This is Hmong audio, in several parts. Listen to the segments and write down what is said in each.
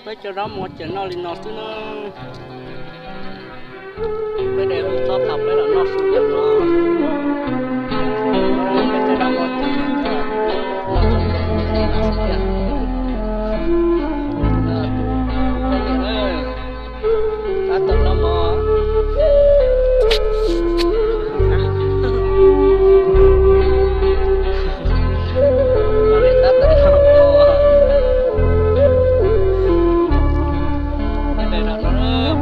Peb cov zaub mov ces noj li no xwb na. Peb de hwj txob tas peb los noj su yam no. Peb cov zaub mov ces noj xwb tiag. Tab tom noj mov. Tab tom noj mov. Peb daim no,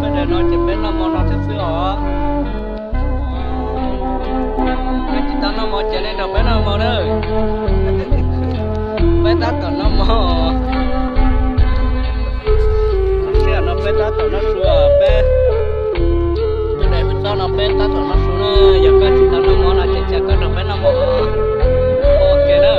peb daim no ces peb noj mov no xwb xwb os. Peb tsis tau noj mov ces nej nrog peb noj mov na. Peb tab tom noj mov. Sij hawm no peb tab tom noj su, peb tus daim hwj txob no peb tab tom noj su na. Yog koj tsis tau noj mov no ces cia koj nrog peb noj mov ua ke na.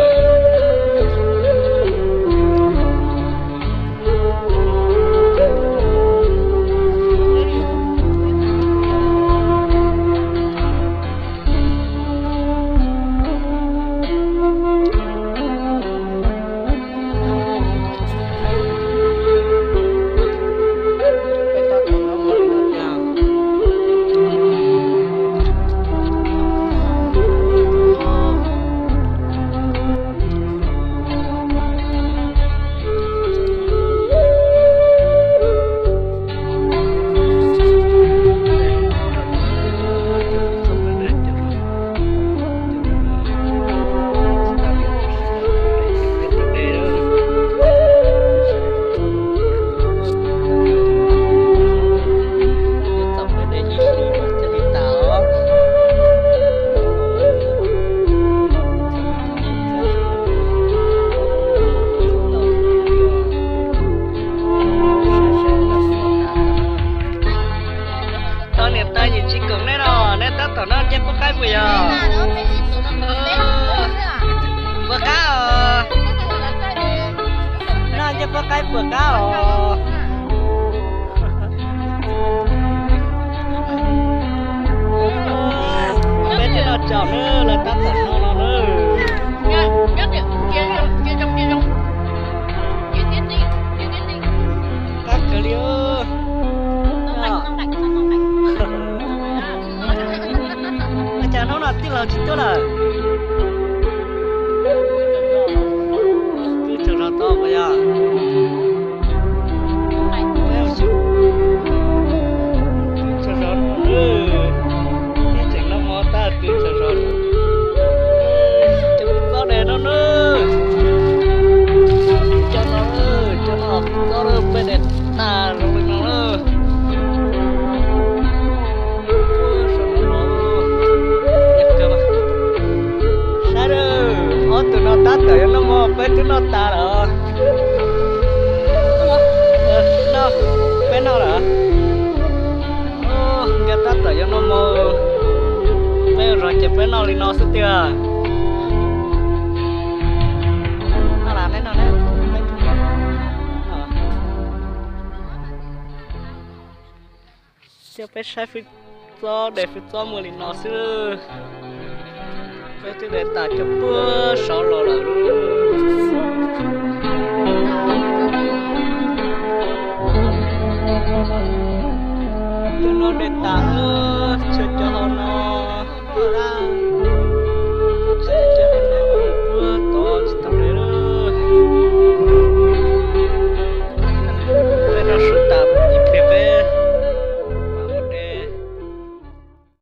Tau niam tais yim tsis koom nej los nej tab tom noj ncej puab qaib puas yog? Puas qab os? Noj ncej puab qaib puas qab os? Peb twb noj tsaus na, lawv tab tom noj no na. Qab kawg li. Ua cas hnub no tij laug tsis tuaj lawm? Twb tsaug zog tod puas yog? Twb tsaug zog no, twb tseem noj mov tag twb tsaug zog. Cov txob de no na, cov no, cov no txob peb de tag zoo li no na. Saib, ob tug no tab tom yuav noj mov peb twb noj tas lawm. Peb noj lawm. Nkawd tab tom yuav noj mov, peb ua zog ces peb noj li no xwb tiag. Coj peb saib fwj txob, de fwj txob muaj li no xwb. Peb twb de tas cov puag saud los lawm.